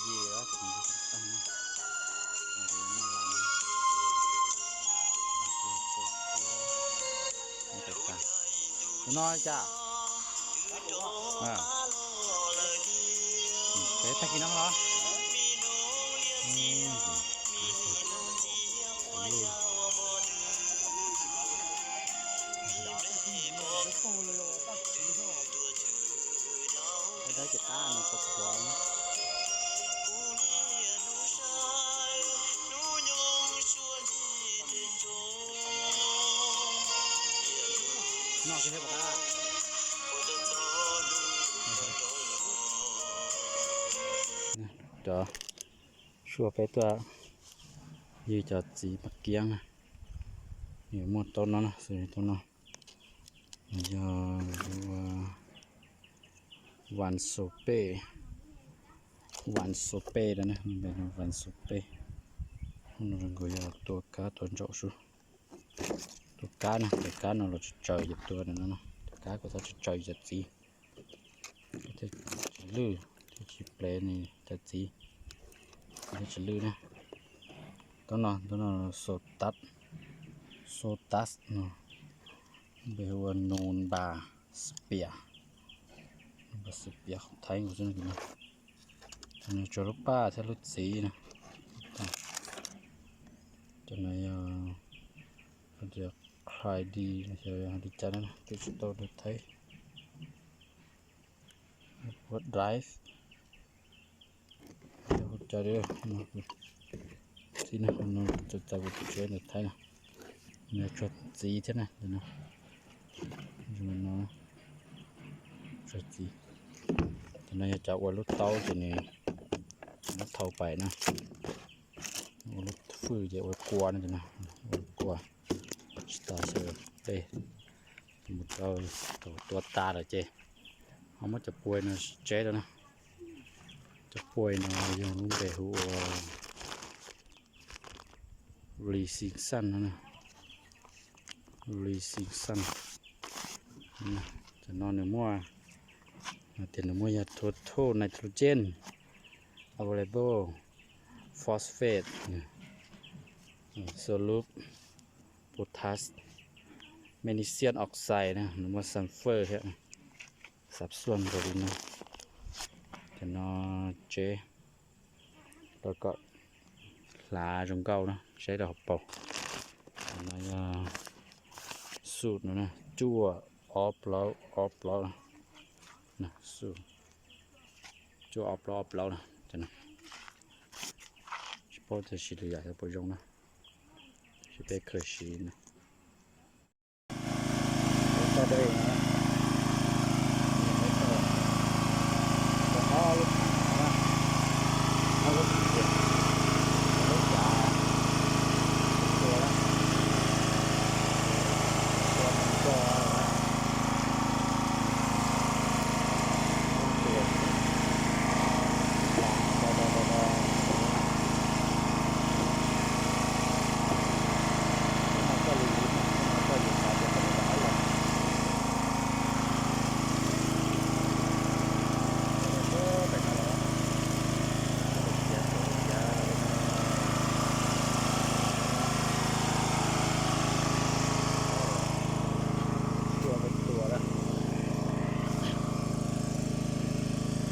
Tus no cas? Peb tag kis no los? Dawb ces qab no qhuav qhuav. Noj thiab pom qab. Cov suab peb tuaj yug cov txiv maj kiab na. Nws muaj taub no na, xws li taub no. Yog vas xo pej, vas xo pej na, vas xo pej. Nkaus yog tua kab tua ntsaum sub. Tua kab na, tus kab no los tsaws tsaws ces tua no, tus kab kom txhob tsaws tsaws cov txiv. Thiaj tsis lwj, thiaj tsis plev nws cov txiv, thiaj tsis lwj na. Taub no, taub no xo tab, xo tab no, npe hu ua nus npas xwb pias, nus npas xwb pias qhov Thaib nkaus xwb no. Cov no tsuas lub paj thiab lub txiv na. Cov no yog tias qhai di, li cas na, twb tsis tau lus Thaib. Ua drive. Cov txiv no, txawm kuv tsis tseeb ntawm Thaib na, nws tsuag txiv thiab na, no, tsuag txiv. Cov no yog cov ua lub taub ces nws muab thau pais na, ua lub fwj ces ua kua no, ua kua tsis tas xwb, mus rau tua tas lawm ces ho muab cov puas no tseb rau na. Cov puas no yog lub npe hu ua Lee Sing Sun no, Lee Sing Sun. Cov no nws muaj, tias nws muaj yog total nitrogen, available phosphate, soluble potash, magnesium oxide na, nws muaj sulfur thiab, xab xuam nkaus li no. Cov no tseb rau kom hlav zoo nkauj na, tseb rau hauv paus. Cov no yog xum no, cuaj ob plaub ob plaub, xum cuaj ob plaub ob plaub na. Tsis paub tias siv lwm yam xyov puas zoo na, tab sis peb khaws siv na.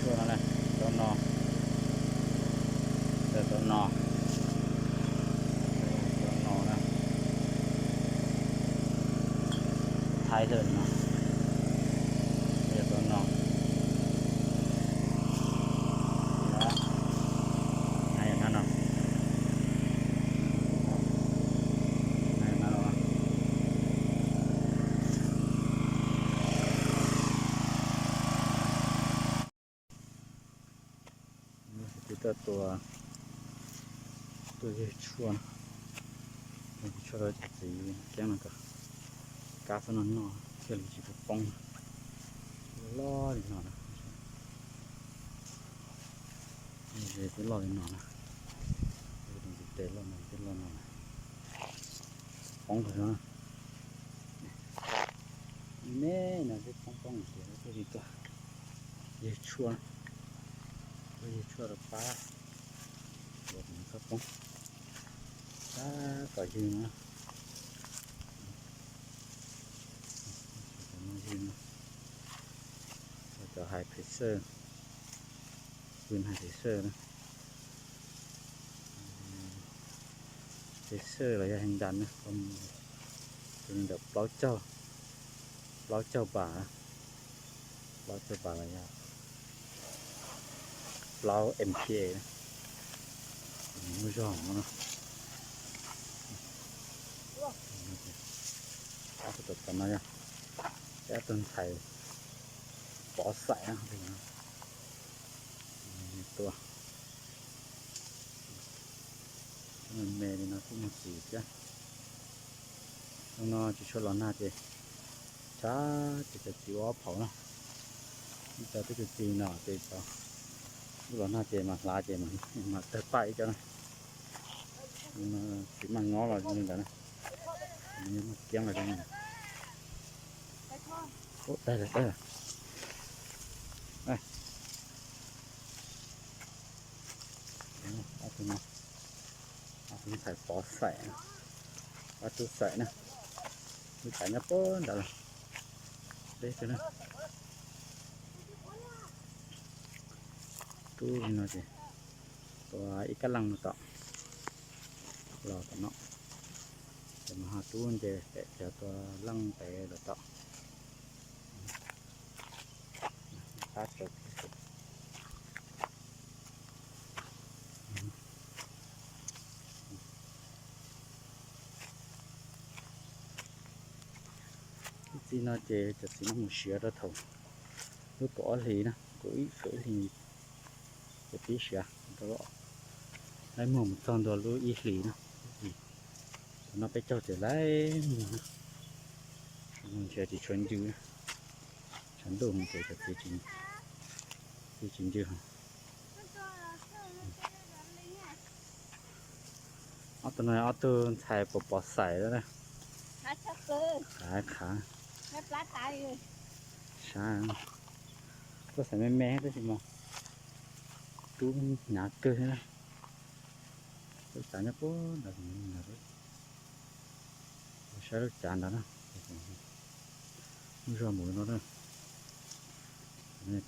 Tshuaj no, taub no, taub no, taub no na, Thaib xwb no, taub no, no, Tus tuaj tua, tuaj yug tshuaj, yug tshuaj rau cov txiv keeb no kom kab txhob noj noj thiaj li tsis poob, loj li no na. Twb loj li no na, tus ntiv tes loj no twb loj no na, poob tag no. Me no twb poob poob tias thiaj li tuaj yug tshuaj, tuaj yug tshuaj rau pab. Txhob poob, tab tom yig no, yig no, cov hais phev xawj, pw hais phev xawj na, phev xawj los yog heev das na, tus ntawm plaub caug, plaub caug pas, plaub caug pas los yog plaub M P A, muaj zog no. Ob tug tom no yog peb ob tug ntxhais Pov Xaim na, tua me me li no kuj muaj txiv thiab. Hnub no tsis tshua los nag ces tshav ces cov txiv ua ob phaum na. Ib co twb tsis txi no ces cov, hnub los nag ces mas hlav ces mas tawg paj ib co na. Tsis maj ngob los li ntawd na, nws muaj kiab los li ntawd. Ub, tawg lawm, tawg lawm. Ob tug no, ob tug ntxhais Pov Xaim, ob tug Xaim na, lub tsav nyob puag nrad lawm. Peb tug na, tub li no ces tua ib kab leej no tom, los tom no, ces mas ho tub nce pem cov tua leej pem los tom. Lub txiv no ces cov txiv no mus siav rau thaum lub kaum ob hlis na, kaum ib, kaum ib hlis ces pib siav rau, laib muag mus txog ntua lub ib hlis na. Thaum no peb caug ces laib muag na, ntshe tsis tshuav ncw, tshav ntuj ces cov txiv tsis ncw. Ob tug no ob tug ntxhais Pov Pov Xaim, qhav qhav, tuaj xaim me me tab sis mas tub hnyav kawg. Lub tsav nyob puag nrad, saib lub tsav ntawd na, muaj zog mus no na.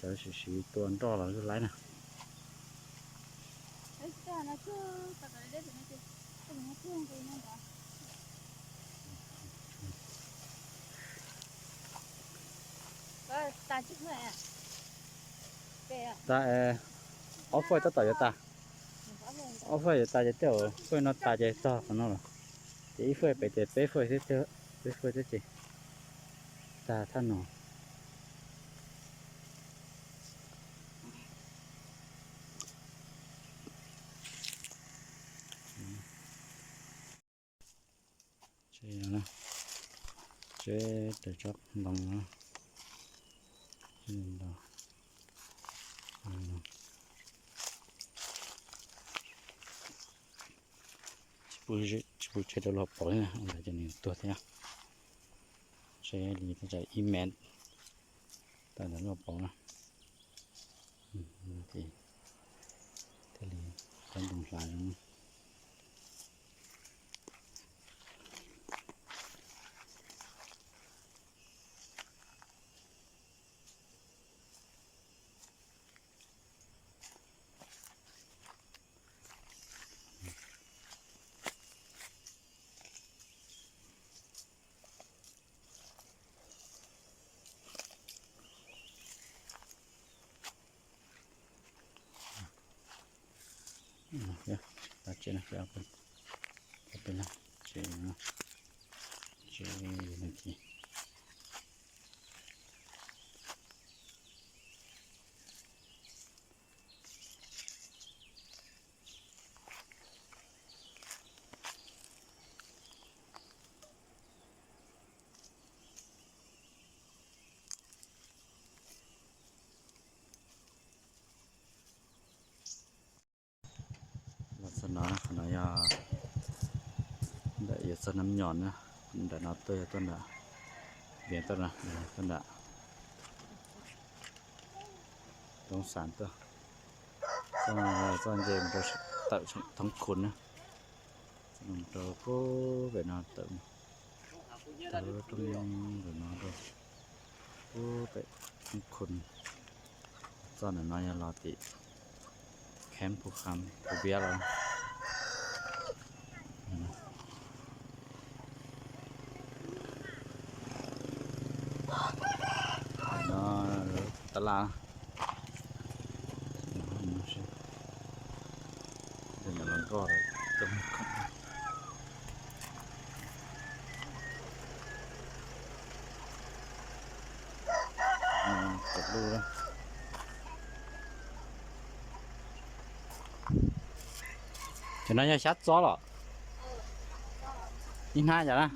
Cov siv siv tua nroj los zuj laib na. Tas, ob faj tab tom yuav tas, ob faj yuav tas ces tej zaum faj no tas ces txog qhov no lawm, ces ib faj pem ces peb faj thiab, peb faj thiab ces tag thaj no. Tsev no, tsev raws tsob ntoo no. Tsis pub tsev rau luag pauv thiab, ntawd ces nws tuag thiab. Tsev li ib mev tawm ntawm luag pauv na. Thiaj li cov ntoo hlav zoo. Tsev no, tsev no, tsev no ces Los txog no, qhov no yog ntawm yuav txog Nab Nyos na, ntawm no tuaj yog tuaj nram, vias tuaj, tuaj nram Toob Xas tuaj, txoj nce mus rau tawm Thoob Khun na. Rau pem no tawm, tawm rau ntawm no rau pem Thoob Khun. Txoj ntawm no yog los tim Kham Phu Kham Phu Viab los. No tab laj. Los nkoj lawm. Cov no yog xyab txob los? Ib hnab cas na?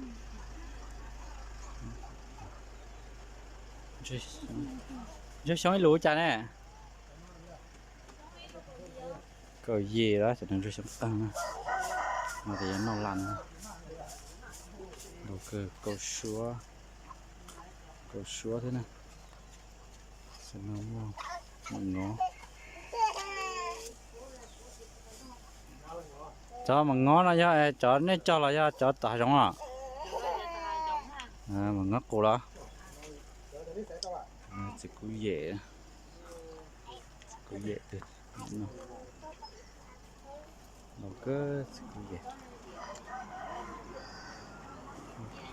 Ntsuag xyoob ib lus cas ne? Kaum yim los, cov no ntsuag xyoob qeeg na. No ces yog noj laj na. Kaum suab, kaum suab thiab na. Cov mas ngob no yog cov nej cog los yog cov tom hav zoov os? Mas ngob qus los? Txiv kub yem, txiv kub yem twg no. Los kawg txiv kub yem.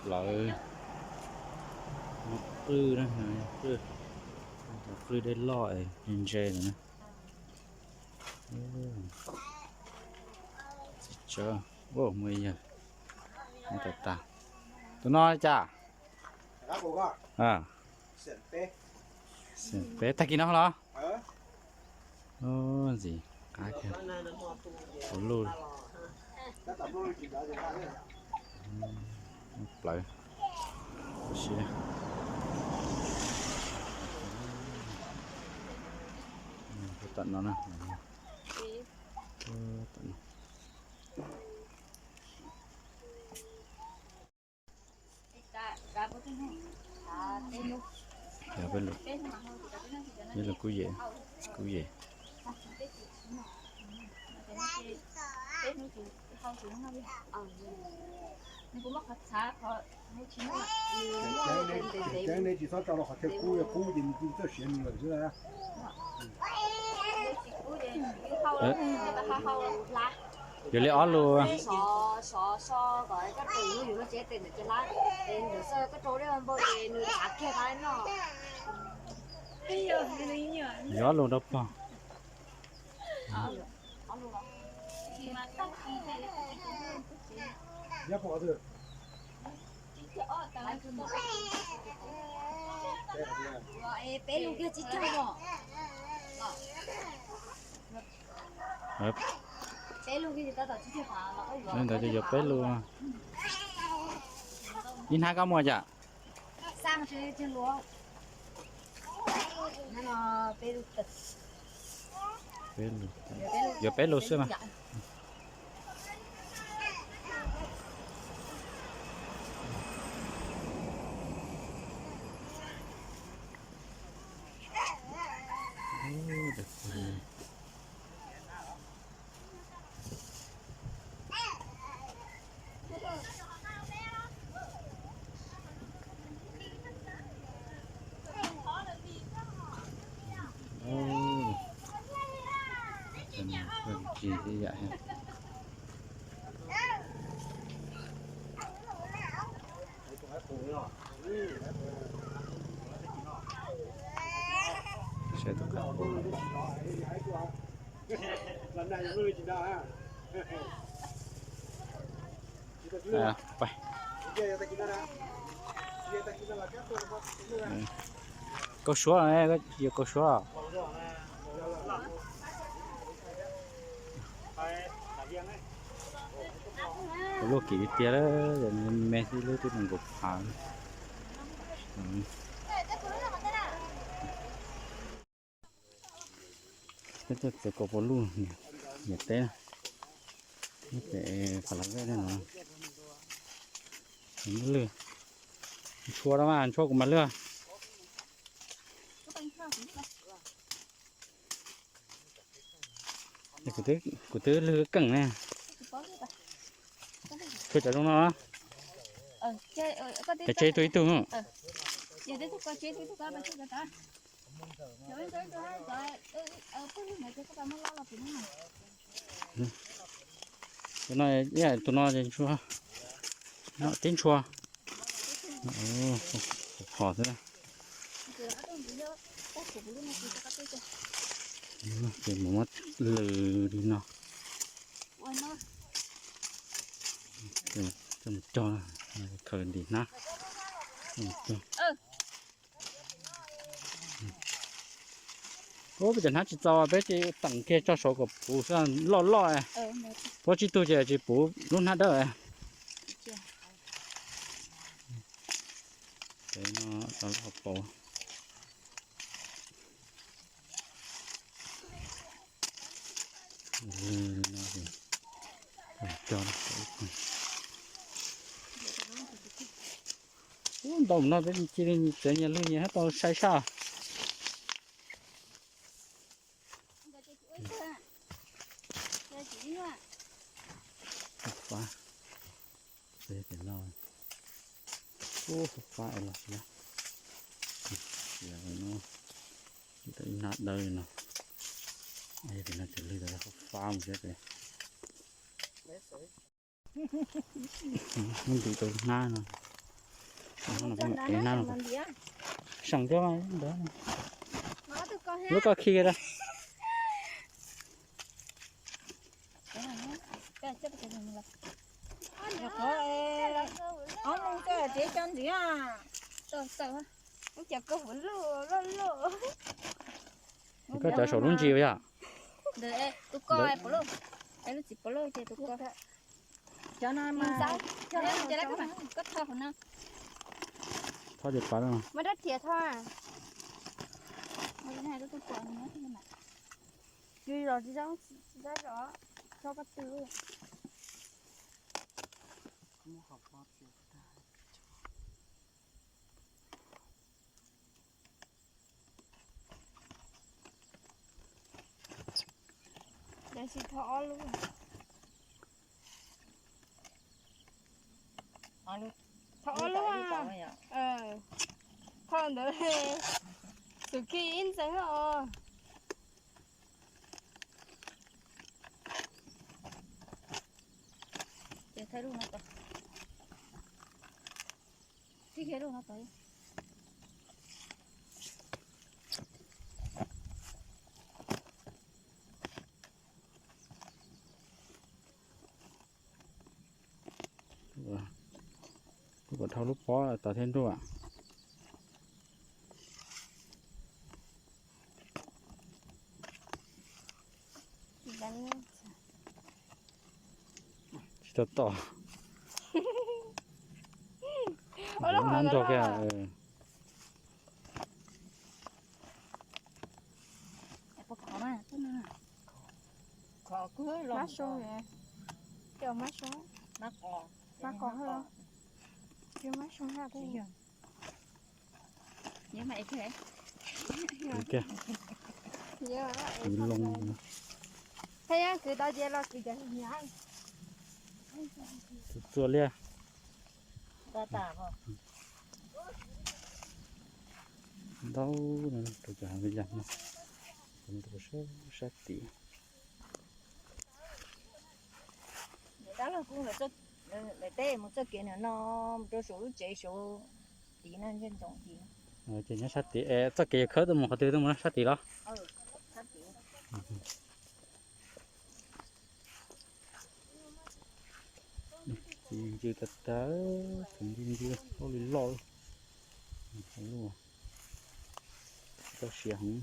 Plawv, qwj na, qwj, qwj dej loj ntse ntse lawm na. Txiv tsawb, muaj ib yawg, tas tas. Tus no cas? Peb tag kis no los? Ntxim qab kiag. Hauv luj. Plawv. Tom no na. Peb lus, peb lus kub yem, kub yem. Tsis txhob tso los qhov thiaj kub, yog kub ces nws txawj siav nws lawm xwb. Yog li ob lus. Yuav ob lus rau pog. Ntawd ces yuav peb lus. Ib hnab koj muag cas? Yuav peb lus xwb mas. Kaus suav, yog kaus suav. Luaj kim tiag, me xwb lub twb nees nkaum phav. Peb tuaj txiav kaus pua luj, niam teb, pem Phav Las Vej no. Lwj, ntshua, ntshua kuv mas lwj. Kuv twb lwg keej ne. Kawg cov zoo no. Cov tseb tug ib tug. Tus no, tus no ces ntshua, tib ntshua. Phom xwb. Ces mus muab lwg li no. Coj mus cog, khaws ntim hnab. Ub, peb cov hnab tsis txaus, peb cia teem kiag tso saud kom puv loj loj. Puab tsib tug ces tsis puv lub hnab dawb. Ces no tau lub hauv paus. Ub, ntau no peb cia li txawv nyias lug nyias hab tau sai saj. Ub, fab es los, ib hnab dawb no, es no ces lwg tau fab mus thiab ces. Muab ntim tau hnab no, hnab no, seem thiab mas ntawd. Lub koj khi da. Koj cov saum lub ntsis yom? Tus ko, lub txiv pov loj ces tus ko. Thov ces pab no. Thov ob lub. Thov ntawd, xum khi ib ntxeev os. Ces thaij lub no tod. Tib kiag lub no tod. Kuv kom dhau lub pob tod thiab nruj. Tsis tau tom. Nab nrog kiag. Mab soo, mab soo, mab qos, mab soo. Kwv loo. Txua liaj. Ntau no rau cov hav vij yas no, sab tim. Dab laug kuj, lawv teb mus txoj kev no mus rau saum lub tsev saud tid no, ntsej ntoo tid. Ces nyob sab tim es txoj kev yuav khawb tuaj mus qhov twg tuaj mus sab tim los? Txiv ncw tag tag, tus ncw ncw hauj lwm loj. Tau siav heev.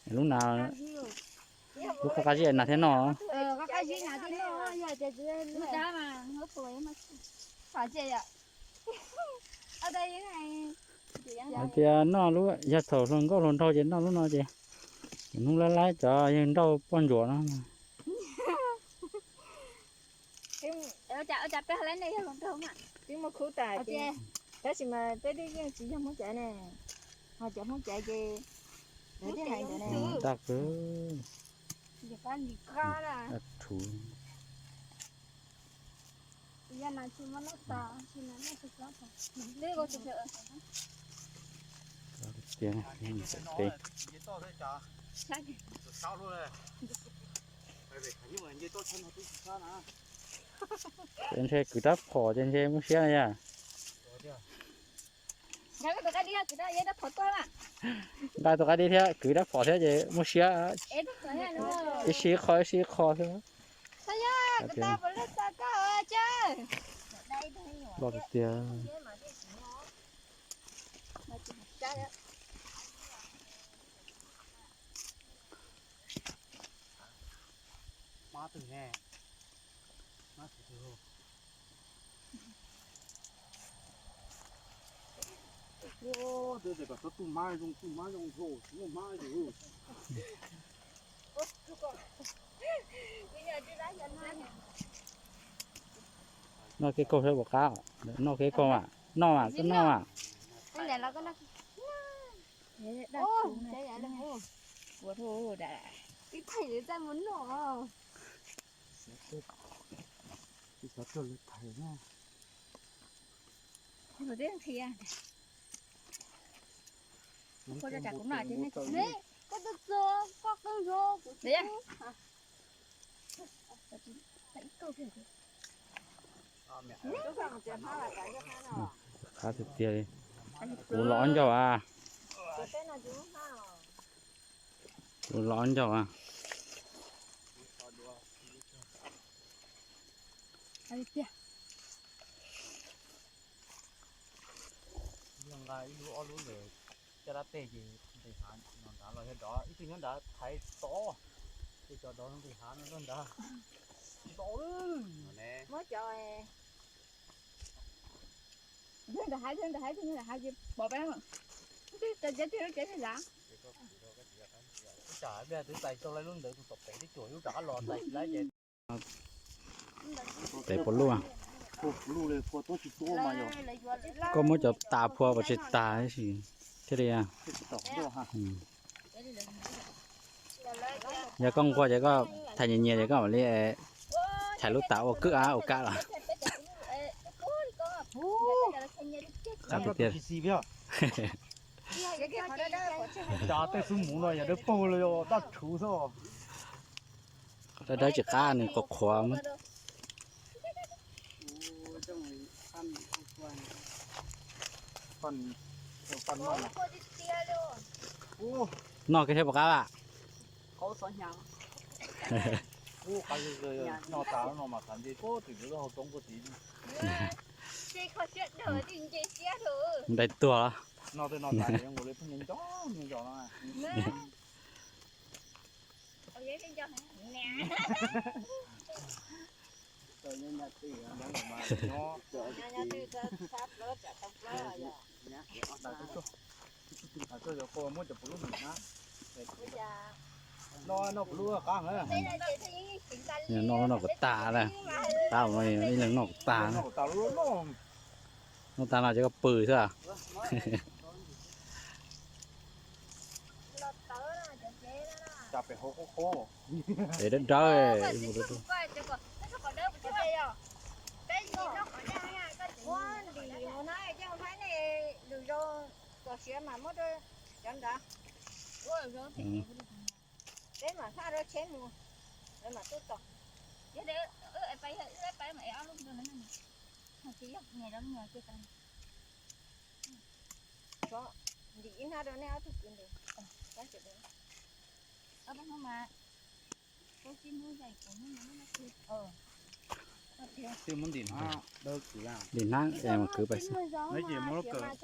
Lub nas, lub qab qab zib nas thiab no. Hais tias noj lub, yog thaum hluas nkauj hluas nraug ces noj lub no ces hnub laib laib cov yawg nrauj poj ntsuam no. Tab sis mas peb twb yeej tsis yog Hmoob Caiv ne, ho cov Hmoob Caiv ces lawv thiaj hais ntawd ne. Daj kawg. Daj rhuv. Tias peb ntshe kwv rab phom ces ntshe muaj siab yog. Nqa tus qaib dib thiab kwv rab phom thiab ces muaj siab. Ib sij qho ib sij qho xwb. Loj tiag tiag. Noj kev kaug saib puas qab, noj kev kaug mas, noj mas koj noj mas. Qab tiag tiag li. Kuv los ob ncauj a. Kuv los ob ncauj a. Nqa ib lub ob lub ntawm caj dab tej ces nqis hav no nrad los yog dov, ib tug nyob nrad thaiv tod, ces cov dov nqis hav no nrad. Ntau lawm. Muab cov ntawm hav, ntawm hav, ntawm hav pom peb, cov cov cov cov cov. Ib tsam twb tais tau lub ntawd tus tom pem twb cuam yub rov qab los tais tsis laib ces. Tais puas luj? Koj muab cov tas phua puas tsis tas tab sis thiaj li. Yog koj nquag ces koj thaiv nyias nyias ces koj mam li thaiv lub tas ua kwj ab ua kab los. Qab tiag tiag. Cas tej xub muv no yog dawb paug li daj rhuv xwb. Dawb dawb tsis qab nws qhuav qhuav. Noj kiag thiab puas qab a? Noj tas no mas xav nce puag tim lub hauv roob puag tid. Ntais tuag. Noj tej no tas nkaus li pheej nco nco no. Noj noj kuv tas na, qab ib leeg noj kuv tas na. Noj tas no ces koj pw xwb. Es dawb dawb. Ntim ib hnab rau nej ob tug kwv ntim. Ntim hnab es mus kwv pais xwb.